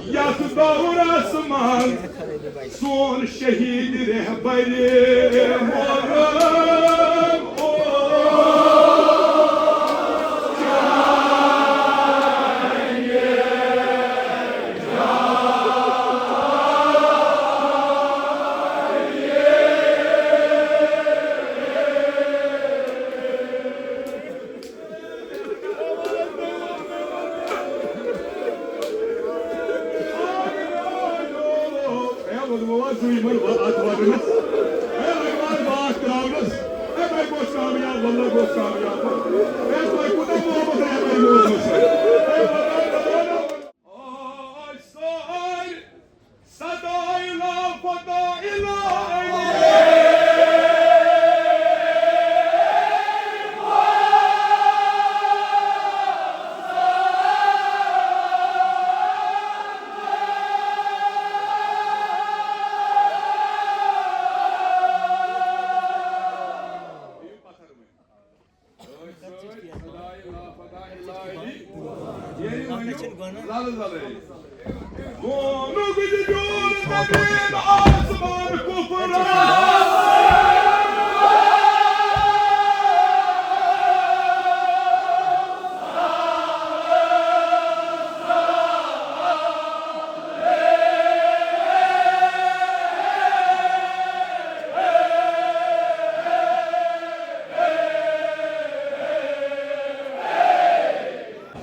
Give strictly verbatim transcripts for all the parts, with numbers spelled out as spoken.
یتھ دورس منٛز سون شہید رہبر محترم اوس۔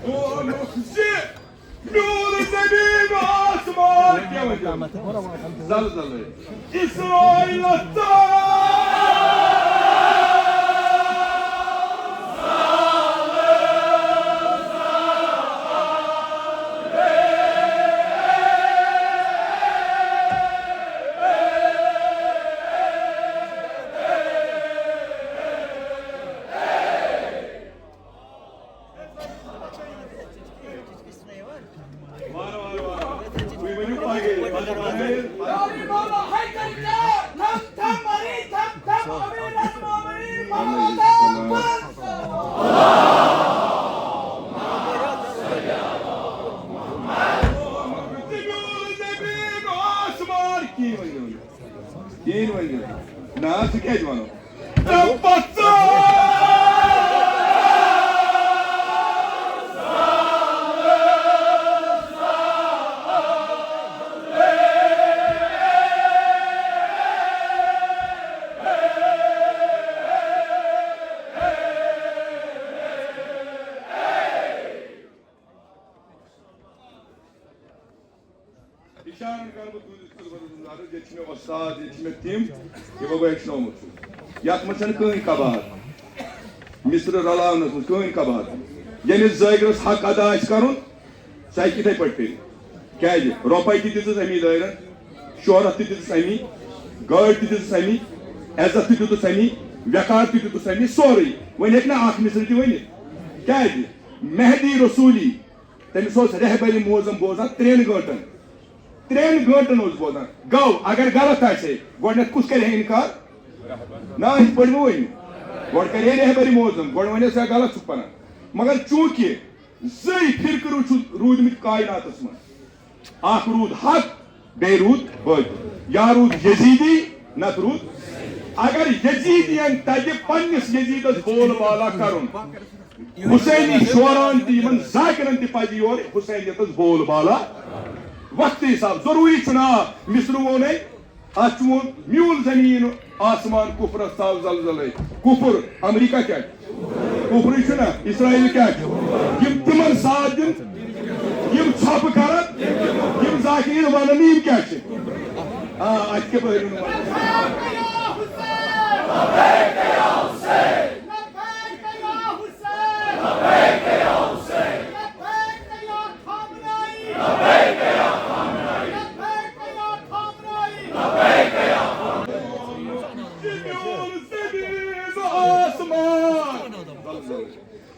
ووٚنُکھ زِ میون زمین و آسمان کیٛاہ ونہِ؟ زلزلے۔ اسرائیل ژاو۔ وارٕ وارٕ وارٕ۔ تُہۍ ؤنِو پَگہٕے۔ آسمان کِہیٖنۍ ؤنِو نہٕ۔ کِہیٖنۍ ؤنِو نہٕ۔ نہ، سُہ کیٛازِ وَنو؟ اِشارَن کَرٕ بہٕ تُہٕنٛدِس خدمتَس منٛز عرض، ییٚتہِ چھِ مےٚ وۄستاد، ییٚتہِ چھِ مےٚ تِم، یِمو بہٕ ہیٚچھنومُت چھُس۔ یَتھ منٛز چھَنہٕ کٕہٕنۍ کباہت۔ مِصرٕ رلاونَس منٛز کٕہٕنۍ کباہت۔ ییٚمِس زٲگرَس حق ادا آسہِ کَرُن، سُہ ہیٚکہِ یِتھَے پٲٹھۍ کٔرِتھ۔ کیٛازِ؟ رۄپَے تہِ دِژٕس اَمی زٲگرَن، شہرت تہِ دِژٕس اَمی، گٲڑۍ تہِ دِژٕس اَمی، عزت تہِ دیُتُس اَمی، وقار تہِ دیُتُس اَمی، سورُے۔ وۄنۍ ہیٚکہِ نہٕ اَکھ مِصرٕ تہِ ؤنِتھ۔ کیٛازِ؟ مہدی رسولی تٔمِس اوس رہبرِ معظم بوزان ترٛٮ۪ن گٲنٛٹن۔ ترٛٮ۪ن گٲنٛٹن اوس بوزان۔ گوٚو، اگر غلط آسہِ ہے، گۄڈٕنٮ۪تھ کُس کرِ ہے اِنکار؟ نہ، یِتھ پٲٹھۍ مہٕ ؤنِو۔ گۄڈٕ کرِ ہے رہبرِ معظم، گۄڈٕ وَنٮ۪س، "ہے، غلط چھُکھ پَران۔" مگر چوٗنٛکہِ زٕے فرقہٕ روٗ-، چھُ روٗدمٕتۍ کائناتس منٛز۔ اکھ روٗد حق، بیٚیہِ روٗد باطل۔ یا روٗد یزیدی، نتہٕ روٗد۔ اگر یزیدین تگہِ پننِس یزیدس بول بالا کرُن، حسینی شوران تہِ یِمن ذاکرن تہِ پزِ یورٕ حسینیتس بول بالا وقتہٕ حساب۔ ضروٗری چھُنہٕ، آ، مصرٕ ووٚنے، اتھ چھُ ووٚن میون زمین آسمان کفرس ژاو زلزلے۔ کفر، امریکہ کیٛاہ چھُ؟ کفرٕے چھُنہ۔ اسرائیل کیٛاہ چھُ؟ یِم تِمن ساتھ دِن، یِم ژھۄپہٕ کرن، یِم ذاکرین ونن، یِم کیٛاہ چھِ؟ آ، اتہِ کیٛاہ بہٕ ہیٚکہٕ نہٕ ونُن۔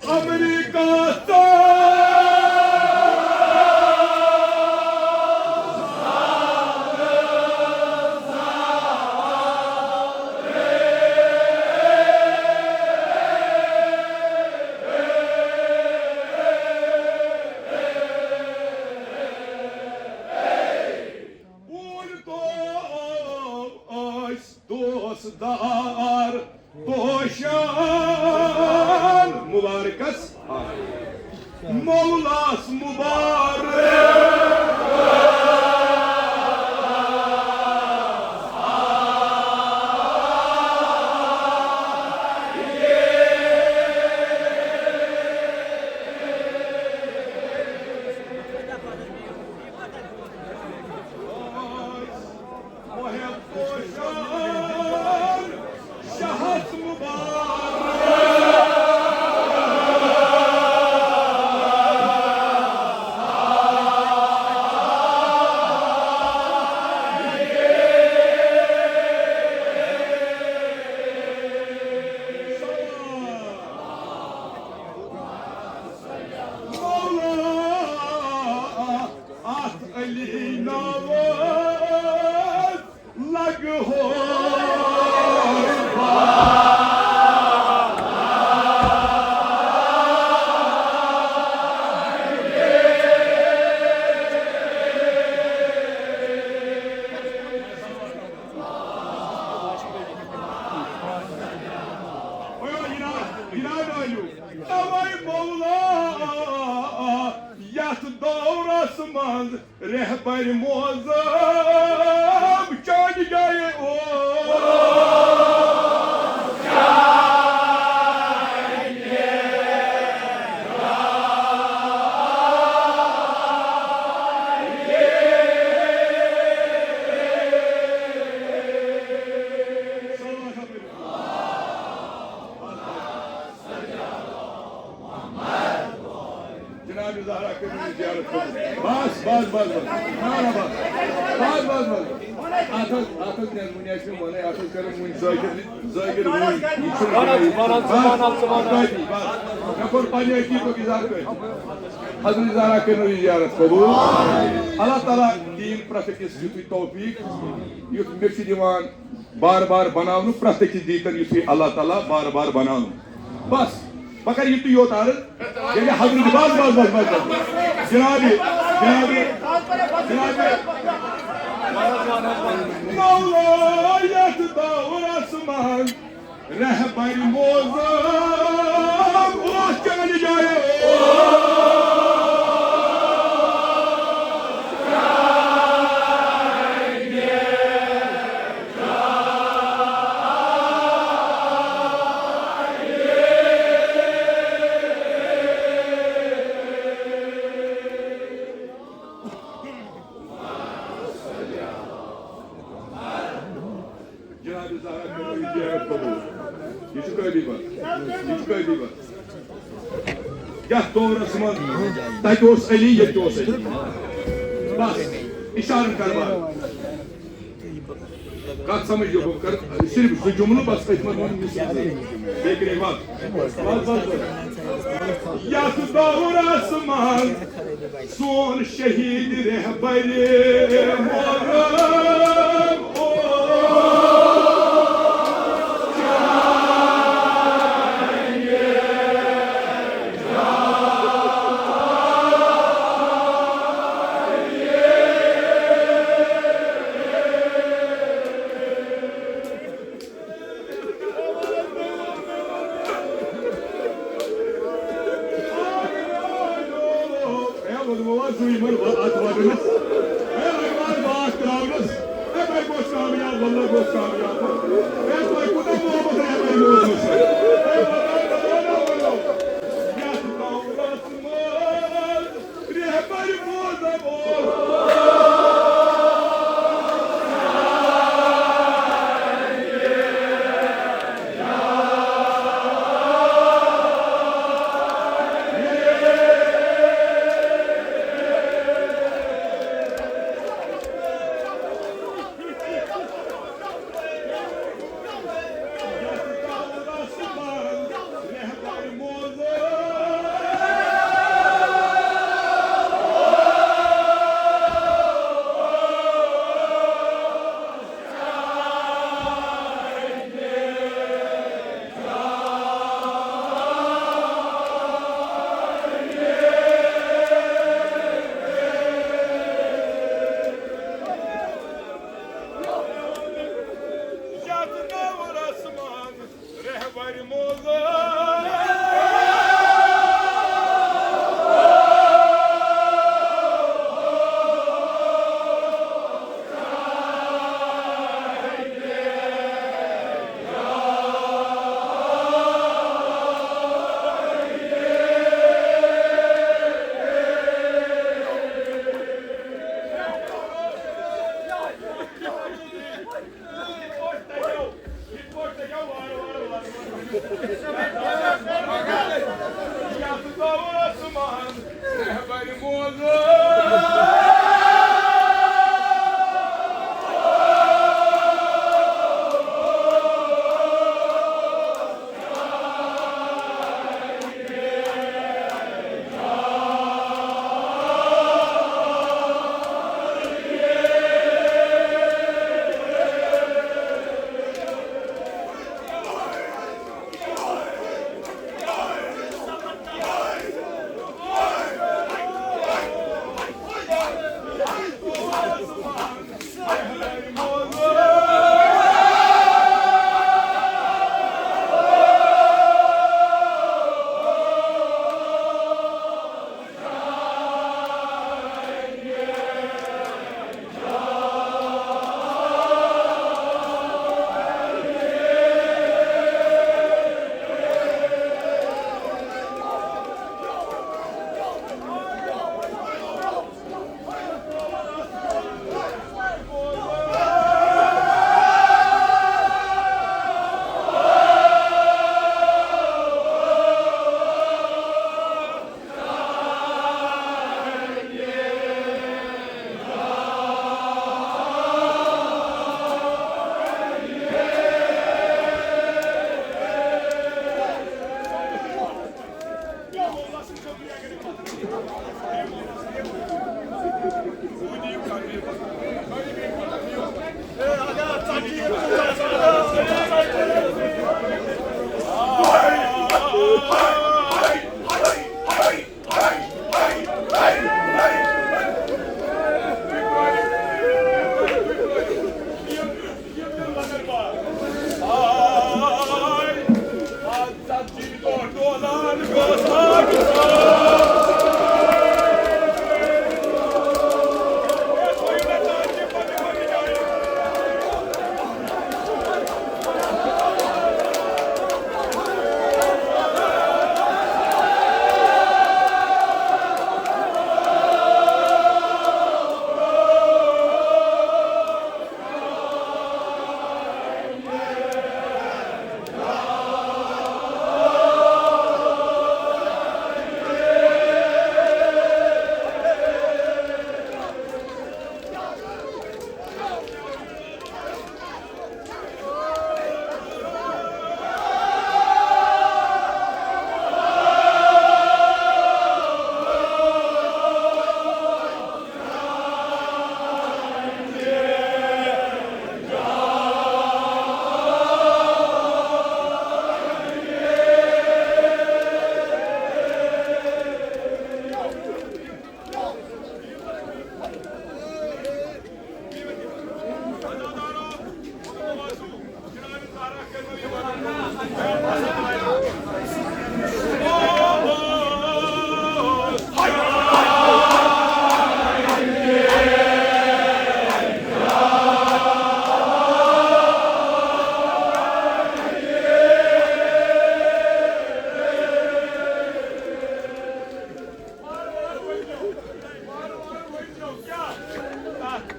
امریکہ۔ دار پوشان مبارکس مولاس مبارک۔ اتھ علی ناوس لگہٕ ہو۔ توے مولا یتھ دورس منٛز رہبر معظم چانہِ جایہِ اوس۔ جناب زہرا کٔرِو یہِ زیارت قبول۔ بس، بس، بس، بس۔ نعرہ بس۔ بس، بس، بس، بس۔ اتھ حظ، اتھ حظ نٮ۪ن وُنہِ اَسہِ مےٚ وَنَے، اتھ حظ کَرن وُنہِ ذٲکِر، ذٲکِر وُنہِ۔ یہِ چھُنہٕ وَن حظ، وَن حظ، بس، وَن حظ، وَن حظ۔ کٲفی، بس۔ مےٚ کوٚر پننہِ عقیدُک اظہار کٲفی۔ حضرت زہرا کٔرِو یہِ زیارت قبول۔ اللہ تعالیٰ دِیِن پرٛٮ۪تھ أکِس یُتھُے توفیٖق، یُتھ مےٚ چھُ دِوان بار بار بناونہٕ، پرٛٮ۪تھ أکِس دیٖتن یُتھُے اللہ تعالیٰ بار بار بناونہٕ۔ بس، بہٕ کرٕ یِتُے یوت عرض۔ ییٚلہِ حضرت، بس، بس، بس، بس، بس۔ جنابِ، جنابِ، جنابِ۔ مولا یتھ دورس منٛز رہبر معظم اوس چانہِ جایہِ۔ جناب زہرا کٔرِو یہِ زیارت قبول۔ یہِ چھُ قٲبِل بَس۔ یہِ چھُ قٲبِل بَس۔ یَتھ دورَس منٛز تَتہِ اوس علی، ییٚتہِ اوس علی۔ بَس، اِشارَن کَرٕ بہٕ۔ کَتھ سَمٕجھ یہِ؟ بہٕ کَرٕ صرف زٕ جُملہٕ بَس، أتھۍ منٛز وَنہٕ مِثال۔ بیٚیہِ کَرے وَتھ۔ بَس، بَس، بَس۔ یَتھ دورَس منٛز سون شہید رہبر محترم۔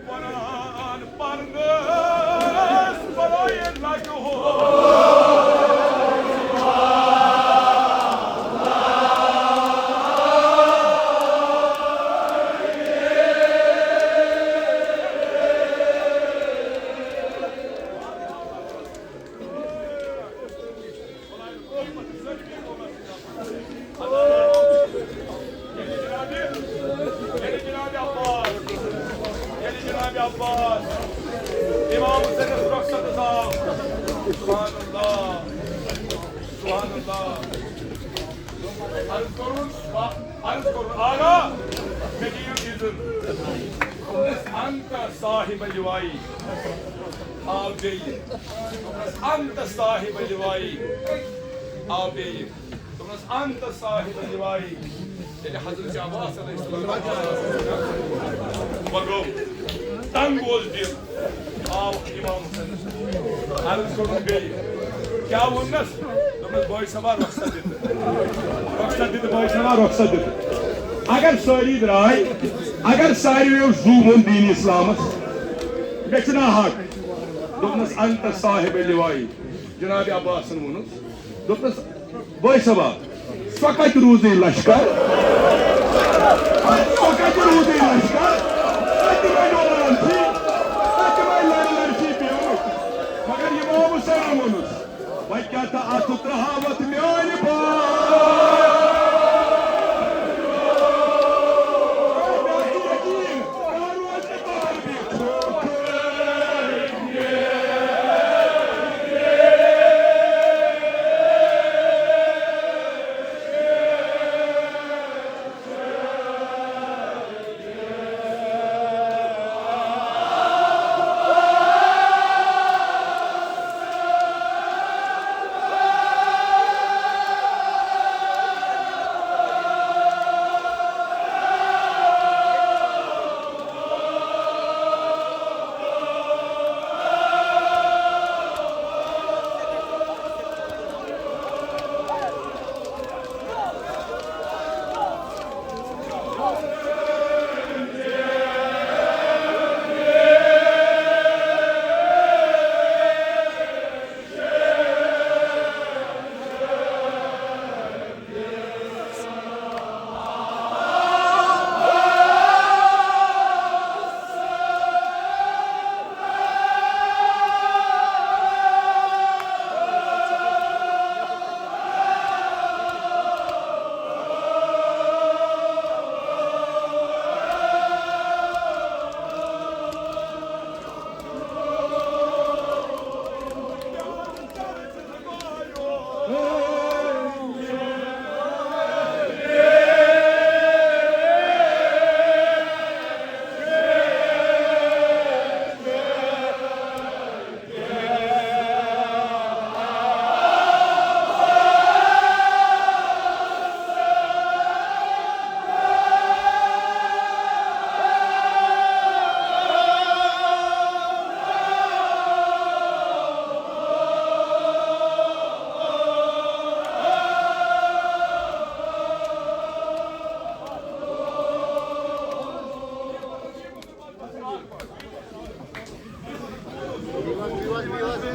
قرآن پرنس بلویت لگو۔ ییٚلہِ جناب عباس، ییٚلہِ جناب عباس امام حسینس رۄخصتس آو، سبحان اللہ، سبحان اللہ۔ عرض کوٚرُن، عرض کوٚرُن، آغا، مےٚ دِیِو اذن۔ انت صاحب اللوائی۔ آو بیٚیہِ۔ دوٚپنَس، انت صاحب اللوائی۔ آو بیٚیہِ۔ دوٚپنَس، انت صاحب اللوائی۔ ییٚلہِ حضرت عباس علیہ السلام وۄنۍ گوٚو، تنگ اوس دِل، آو امام حسینَس۔ عرض کوٚرُن بیٚیہِ۔ کیٛاہ ووٚننَس؟ دوٚپنَس، بٲے صٲبا، رۄخصت دِتہٕ۔ رۄخصت دِتہٕ، بٲے صٲبا، رۄخصت دِتہٕ۔ اگر سٲری درٛاے، اگر ساروِیو زُو ووٚن دیٖن اسلامَس، مےٚ چھُ ناحق۔ دوٚپنَس، انت صاحب اللوائی۔ جناب عباسن ووٚنُس، دوٚپنَس، بٲے صٲبا، سۄ کَتہِ روٗزٕے لشکر؟ سۄ کَتہِ روٗزٕے لشکر؟ سۄ تہِ بَنیو لڑٲے، سۄ تہِ بَنہِ لڑٲے پیوٚو۔ مگر یِمو آو سلام ووٚنُس، وۄنۍ کیٛاہ تہٕ اَتھ ترٛاوَتھ میٛانہِ پاے؟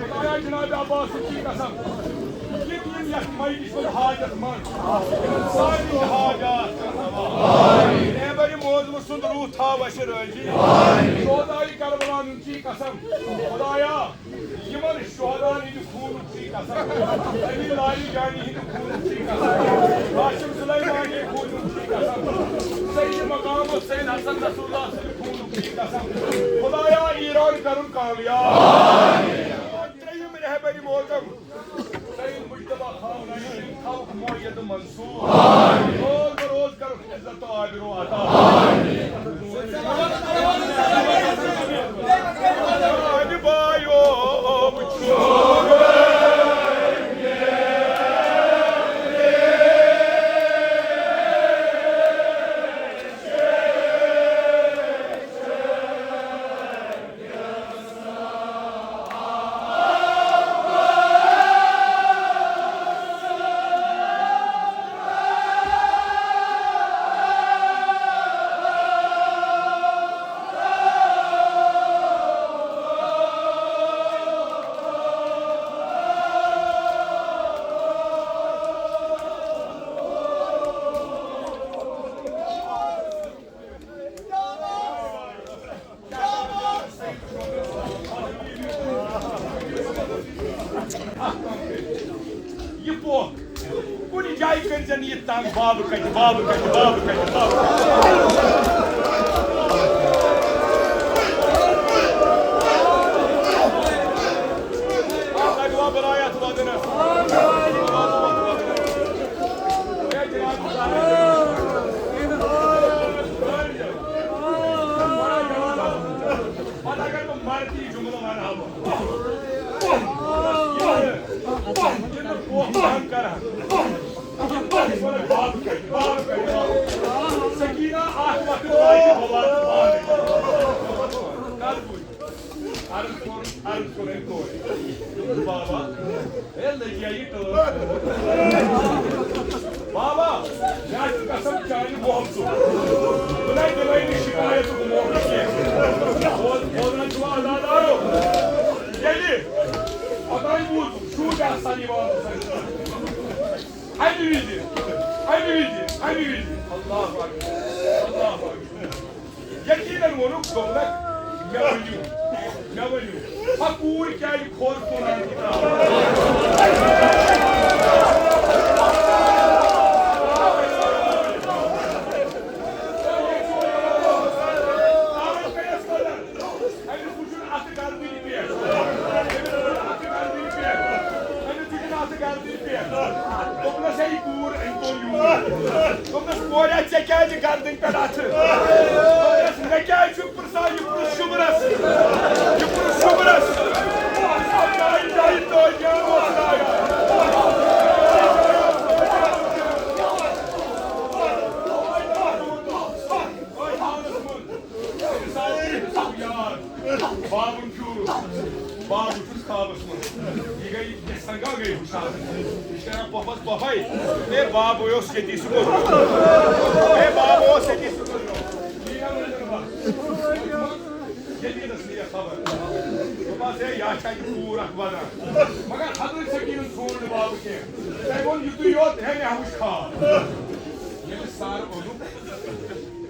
خدایا جناب عباس سٕنٛدۍ قسم، یِم یِم یتھ مجلس منٛز حاجت منٛد، یِمن سارنٕے حاجات کر روا۔ رہبر معظم سُنٛد روح تھاو اَسہِ رٲضی۔ شہداے کربلا ہُنٛد چھی قسم، خدایا، یِمن شہداہن ہٕنٛدِ خوٗنُک چھی قسم، علی لاری جانی ہٕنٛدِ خوٗنُک چھی قسم، قاسم سلیمانی خوٗنُک چھی قسم، سید مقام و سید حسن رسول اللہ سٕنٛدِ خوٗنُک چھی قسم۔ خدایا، ایران کرُن کامیاب۔ ترٛیٚیِم رہبر معظم سید مجتبیٰ خامنہ ای سٕنٛدِ تھاوُکھ مؤید منصور۔ روز بہ روز کرُکھ عزت و آبرو عطا۔ میانہِ بایو وٕچھِو۔ یہِ پوٚک۔ کُنہِ جایہِ کٔرۍ زٮ۪ن یہِ تنگ، بابہٕ کتہِ، بابہٕ کتہِ، بابہٕ کتہِ، بابہٕ کتہِ۔ اکھ لگوا بلاے اتھ ودنس۔ پتہٕ اگر بہٕ مرٕ تہِ یہِ جملہٕ ونہٕ ہا بہٕ۔ یہِ نہٕ، یہِ نہٕ پوٚک بنٛد کران۔ یہِ پوٚک وَنان، باب کَتہِ، باب کَتہِ، باب کَتہِ؟ سکیٖنہ اکھ وقت واتہِ، بہٕ واتہٕ پانہٕ۔ کَر بوٗز؟ عرض کوٚر، عرض کوٚر أمۍ کورِ۔ دوٚپُن، بابا، ہے، لٔگۍ یا یہِ ٹٲر؟ بابا، مےٚ چھُ قسم چانہِ محبتُک۔ بہٕ نَے دِمَے نہٕ شِکایتُک موقعہٕ کینٛہہ۔ بوز-، بوزان چھُوا عزادارو؟ ییٚلہِ اوٚتام بوٗز، شُرۍ آسان یِوان اوس اَسہِ۔ امہِ وِزِ، امہِ وِزِ، امہِ وِزِ، اللہ اکبر، اللہ اکبر۔ یقیناً ووٚنُکھ، دوٚپنَکھ، مےٚ ؤنِو، مےٚ ؤنِو، ہۄ کوٗر کیٛازِ کھول قرآن کِتاب؟ أمِس وٕچھُن اَتھٕ گردنہِ پٮ۪ٹھ۔ أمِس وٕچھُن اَتھٕ گردنہِ پٮ۪ٹھ۔ أمِس وٕچھُن اَتھٕ گردنہِ پٮ۪ٹھ۔ دوٚپنَس، ہے، یہِ کوٗر أنۍ تو یوٗر۔ دوٚپنَس، کوریا، ژےٚ کیٛازِ گردنہِ پٮ۪ٹھ اَتھٕ؟ دوٚپنَس، مےٚ کیٛازِ چھُکھ پرٛژھان؟ یہِ پرٛژھ شُمرَس۔ یہِ پرٛژھ شُمرَس۔ جایہِ جایہِ تٲجیان اوس لاگان۔ أتھۍ حالَس منٛز۔ أمِس آو، أمِس آو یاد۔ بابُن چھُ، بابُن چھُ خوابَس منٛز۔ یہِ گٔے، یہِ سنگا گٔے ہُشار۔ یہِ چھِ کران پۄپھَس پۄپھَے۔ ہے بابُے اوس ییٚتی سُہ کوٚرمُت۔ ہے بابُے اوس ییٚتی سُہ کوٚرمُت۔ یہِ نہ وَنان بَس۔ ییٚتی ٲس مےٚ یہِ خبر۔ دوٚپمَس، ہے، یہِ چھا یہِ کوٗر اَکھ وَنان۔ مگر حضرت سکیٖنَن ژھونٛڈ نہٕ بابہٕ کینٛہہ۔ تٔمۍ ووٚن، یُتُے یوت، ہے، مےٚ وٕچھ خواب۔ ییٚلہِ سَر اوٚنُکھ،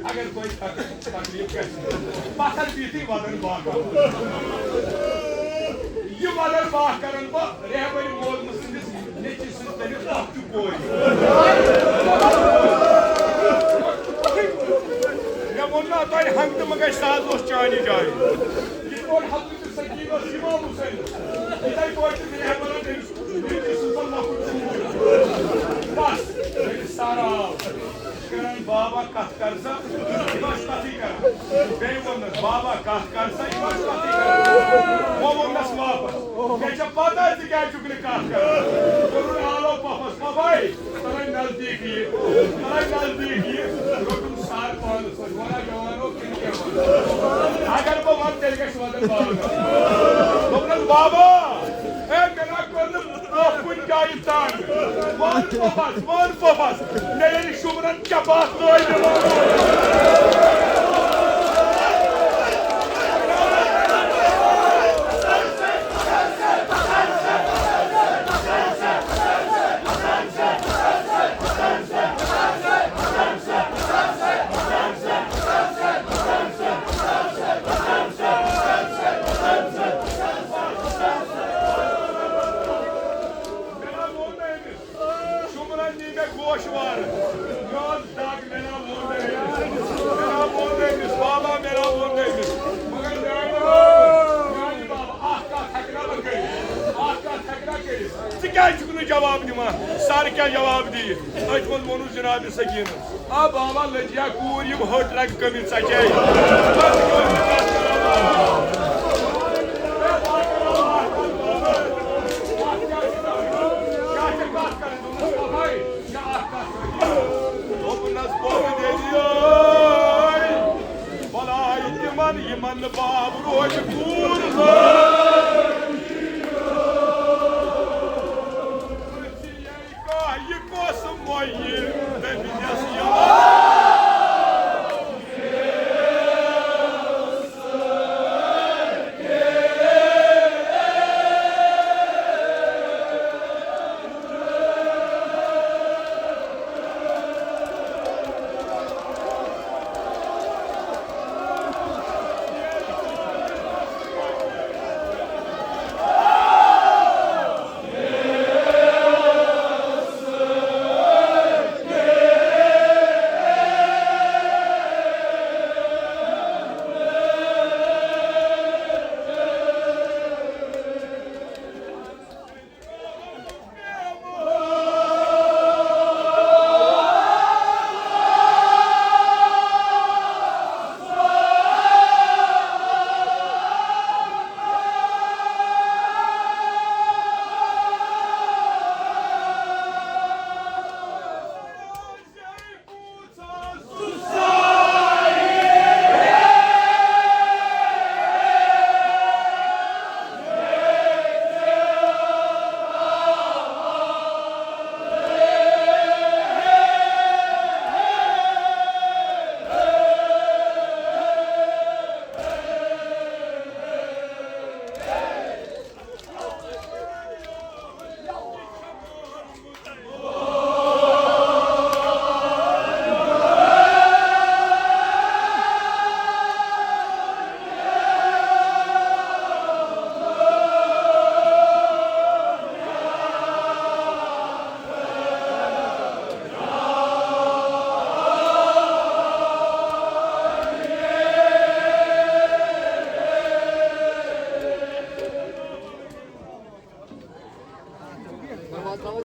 اگر تۄہہِ تک-، تکلیف گژھِ، پتھر بِہتھٕے ودن باغ کرو۔ یہِ ودن باغ کرن بہٕ رہبرِ مولوی سٕنٛدِس نیٚچوِس سۭتۍ تٔمِس لۄکچہِ کورِ۔ مےٚ ووٚن نا تۄہہِ، ہنٛگتہٕ منٛگے ساز اوس چانہِ جایہِ۔ یِتھ پٲٹھۍ حضرت سکیٖن اوس امام حسین، یِتھے پٲٹھۍ تہِ رہبرن تٔمِس نیٚچوِس سُنٛد لۄکُٹ کوٗر۔ بس، ییٚلہِ سر آو، کران، بابا، کتھ کر سا، یہِ ما چھُ کتھٕے کران۔ بیٚیہِ ووٚننس، بابا، کتھ کر سا، یہِ ما چھُ کتھٕے کران۔ وۄنۍ ووٚننس واپس، مےٚ چھےٚ پتہ ژٕ کیٛازِ چھُکھ نہٕ کتھ کران۔ کوٚرُن آلو پۄپھس، پۄپھے، ژٕ لَے نزدیٖک یہِ، ژٕ لَے نزدیٖک یہِ۔ روٚٹُن سر پانس سۭتۍ، وَنان، جوانو، کِنہٕ کیٛاہ وَنان؟ اگر بہٕ وَنہٕ، تیٚلہِ گژھِ وَنُن باغ۔ دوٚپنس، بابا، اے، مےٚ نا کوٚر نہٕ برٛونٛہہ کُنہِ جایہِ تنگ۔ وَن پۄپھس، وَن پۄپھس۔ مےٚ ییٚلہِ شُمرن چپاتھ لٲج مےٚ وَنُن۔ مےٚ نا ووٚن نہٕ أمِس۔ شُمرن نی مےٚ گوشوارٕ۔ مےٚ اوس دگ، مےٚ نا ووٚن نہٕ أمِس۔ مےٚ نا ووٚن نہٕ أمِس، بابا، مےٚ نا ووٚن نہٕ أمِس۔ مگر میانہِ بابا، میانہِ بابا، اکھ کتھ ہیٚکہٕ نا بہٕ کٔرِتھ۔ اکھ کتھ ہیٚکہٕ نا کٔرِتھ۔ ژٕ کیٛازِ چھُکھ نہٕ جواب دِوان؟ سر کیٛاہ جواب دِیہِ؟ أتھۍ منٛز ووٚنُس جناب سکیٖنس۔ آ بابا، لٔجیا کوٗر یِم ہٲٹ رنٛگ کٔمِتۍ ژَچے۔ دوٚپنَس، بوٚن دٔلیٖل، بَلاے تِمَن، یِمَن نہٕ باب روزِ کوٗر۔ کانٛہہ یہِ کۄس مۄیہِ دٔپِنٮ۪س یِوان؟